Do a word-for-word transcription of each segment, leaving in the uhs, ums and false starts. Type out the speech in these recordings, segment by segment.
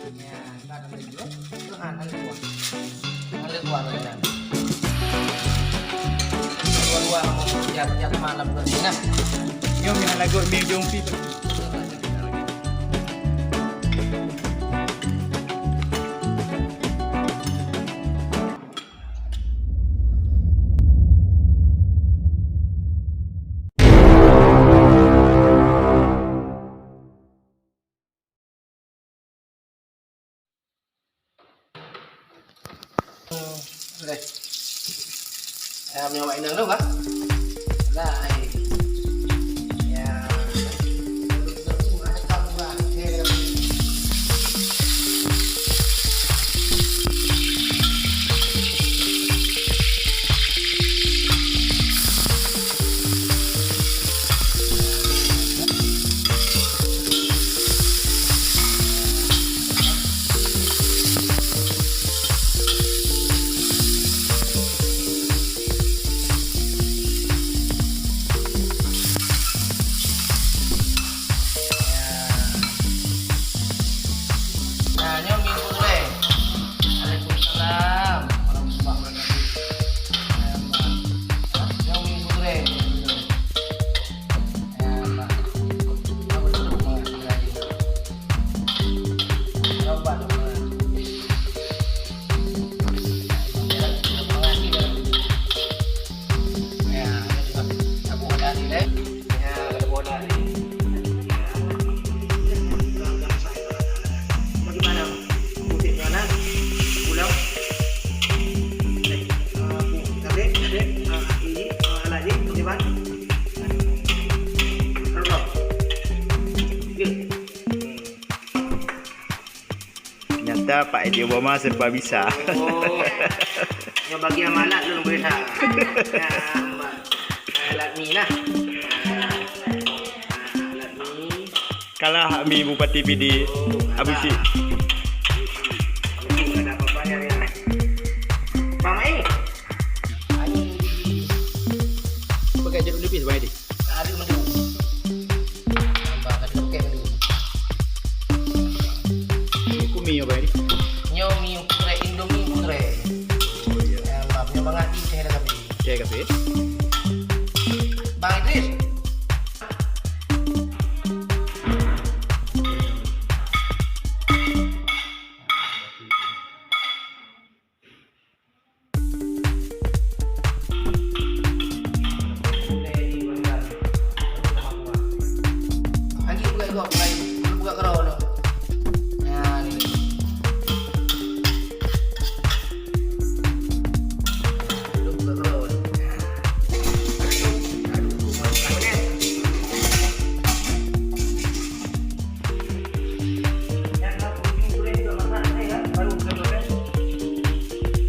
Ya, ka ada lagi dua. Tuhan, ada dua. Ada dua, ada dua. Dua-dua, ya, ya, malam ke sini, nah. Nyoe meunan lagot mi ujong pih. Deh. Ya, meunyoe awak inong tu, kan? Dah, ai. Ya. Nah, nyoe mi peureulée. Waalaikumsalam warahmatullahi wabarakatuh. Nyoe mi peureulée. Bagaimana musiknya, nak? Pulang. Tarik, tarik. Ini, alat ni, bagaimana? Terus. Tiga. Nyata Pak Edi Obama serba bisa. Oh. Nyoe bagi amanat lôn bri that. Nah, alat mi nah. Alat mi. Kalah mi Bupati Pidie. Oh, Abu Syik. Ada apa-apa ya, ya. Bang Mai. Ayo. Pakai jeruk nipis, Bang Edi. Ada madu. Tambah ada pakai madu. Ini kumi apa ini? Nyoe mi putri Indomie putri. Oh, iya. Eh, maaf, nyoe mangat di teh dah tapi. Cek apa? Bang Idris.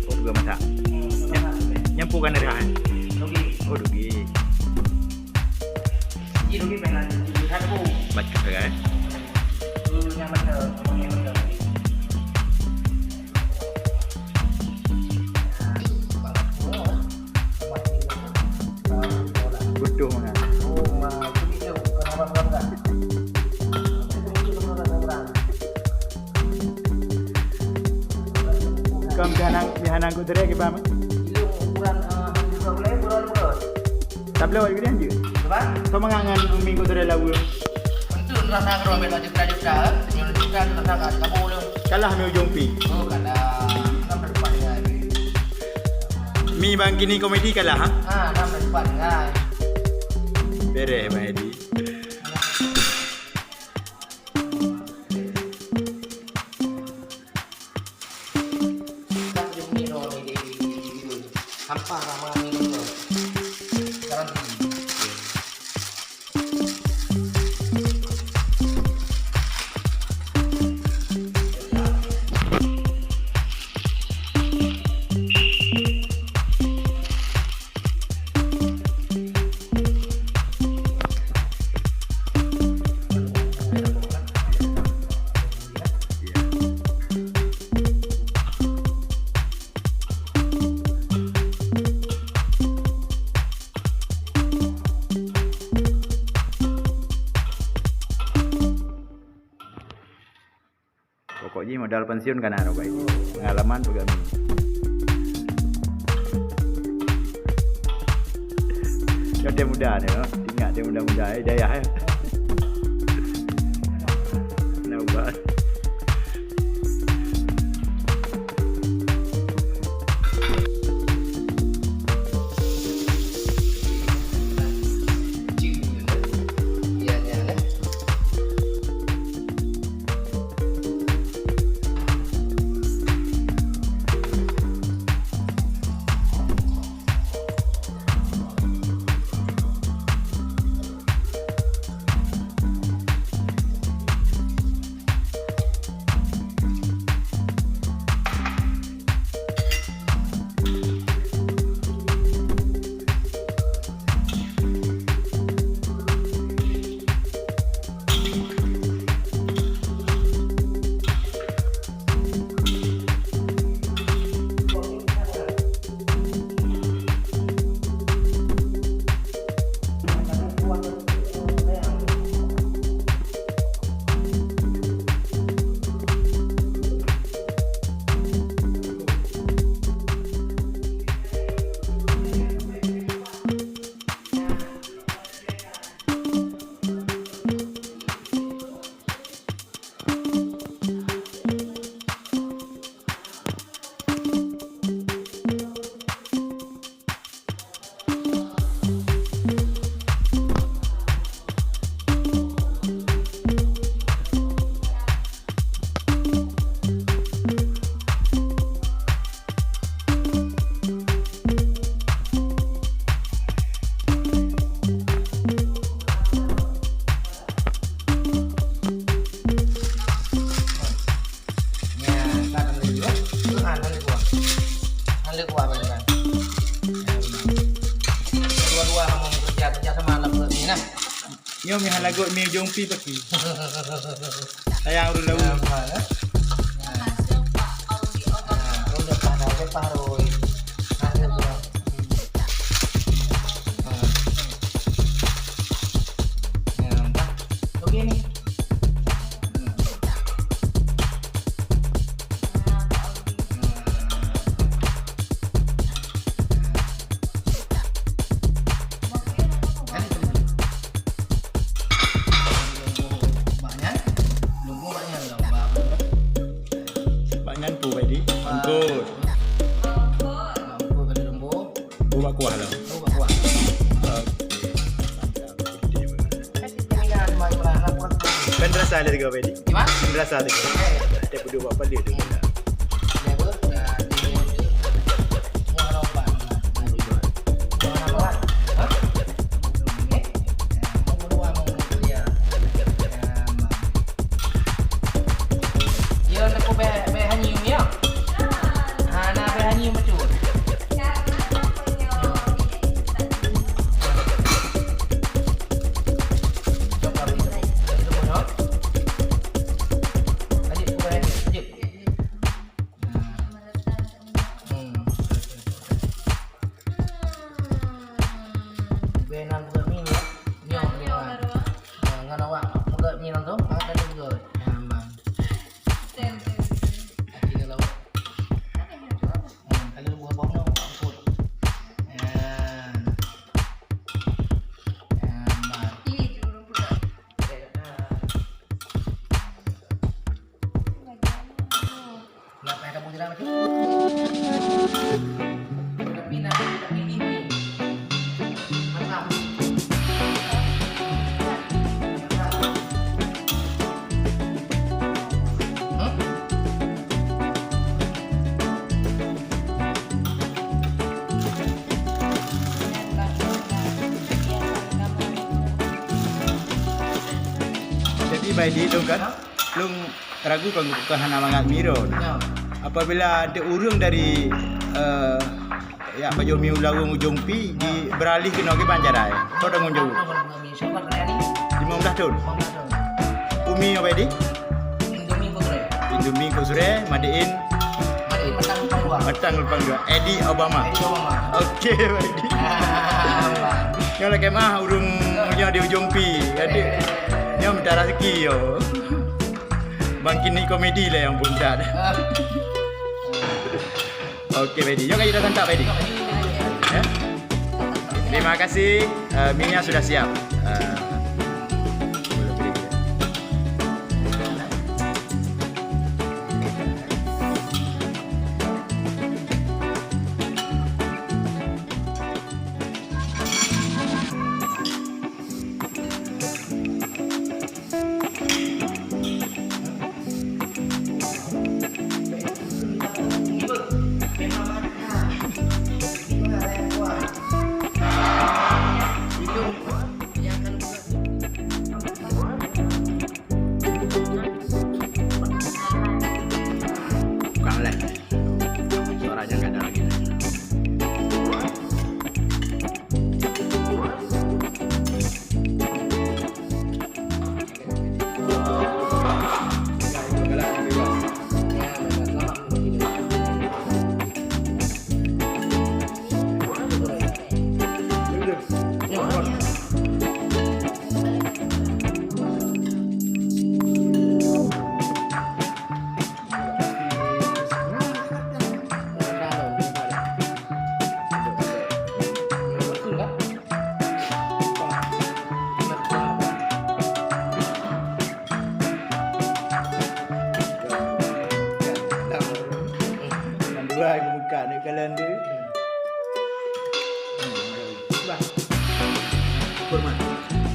Oh, peugah masak. Nyang, nyang peue kan rhah, eh? Oh, dugi. Baca, kan? Butuh mangat. Kam jahanang, jahanang ku dere ke bang? Tabloe juga dia je. Apa? Kau mangat ngan minggu tu dah lawa. Untuk rasa keruh ambil juta-juta, eh. Yang juta tu rasa kat kamu lu. Kalah mi ujong pi. Oh, kalah. Kan berdepan dengan. Mi bang kini komedi kalah, ha? Ha, kan berdepan dengan. Beres, Bang Edi. Sampah ramai ni. Garanti. Pokok jih modal pensiun ka na, Bapak Ibu. Pengalaman peugah mi. Nyoe muda ni, ingat dia muda-muda, eh, dayah, eh. Nampak. Nyan, ka hana lé kuah. Hana lé kuah. Hana lé kuah bagi kan. Dua-dua kamoe meukeureuja, keureuja sama lam peuet ni nah. Nyoe meuhan lagot mi ujong pi paki. Sayang ureueng lawa. Apa, eh? Ah, ureueng leupah dah, leupah roi. Hana lé kuah. Ah. Ya, dah. Okey ni. Bak nyan pu, Pak Edi. Engkot. Pu bak kuah lah. Oke. Kan rasa ada tiga, Pak Edi? Gimana? Kan rasa ada tiga. Ada berdua apa dia tu? Yo, nak ku beh, beh hanyu, yo. Ha, na beh hanyu betul. Beh nan buka mi, yo. Nyoh, nyoh. Ngon awak peugöt mi langsung, makan tadi peugöt. Nyaman. Aci dalam. Hmm, kalau buah bawang, angkut. Nyaman. Nyaman. Nak payah kamu jalan lagi. Tapi nak, tapi ini. Mantap. Hmm? Jadi, Pak Edi, lôn kan, lôn ragu kon, kon hana mangat mi droe. Ya. Apabila ada ureueng dari, eh, ya, Pajoh Mi Ulaweueng Ujong Pi di, beralih keunoe, kiban cara, eh? Soe tanggung jaweueb? Lima belas thon. Umi apa, Edi? Indomie Kok Sure. Indomie Kok Sure, made in? Made in Matang Lumpang Dua. Matang Lumpang Dua. Edi Obama. Edi Obama. Oke, Edi. Ah, Obama. Nyoe lakèe meu'ah ureueng nyoe di Ujong Pi. Jadi, nyoe minta rezeki, yo. Bang kini komedi lah yang bontot. Oke, Pak Edi. Jom kita santap, Pak Edi. Ya. Terima kasih. Eh, mi-nya sudah siap. Eh, Kurang leh. Suaranya nggak ada lagi. Dua aku buka ni kalian tu. Bah. Kurma.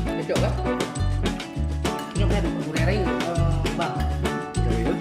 Cocok kah? Nyob kan, gurèe rai, eh, bang. Cocok ya.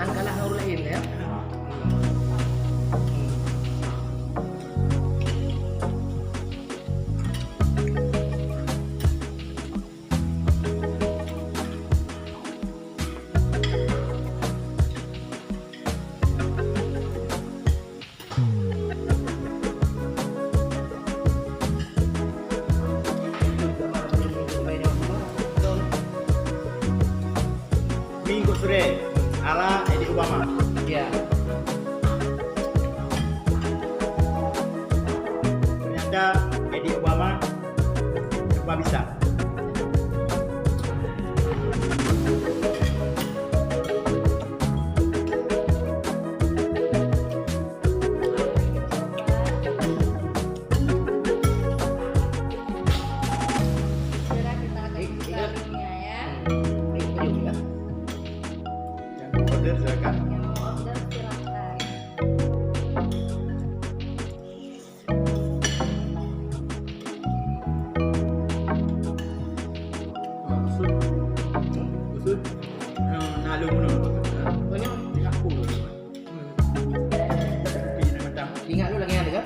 Angkala ngon ureueng laén, ya. Minggu sore ala Edik Obama. Ya. Ternyata Edik Obama serba bisa. Segera kita akan buka linknya, ya. Yang mau order silakan. Yang mau order silakan. Kusut. Kusut. Nah, lalu mana? Banyak. Ingat aku. Ingat lu lagi ada kan?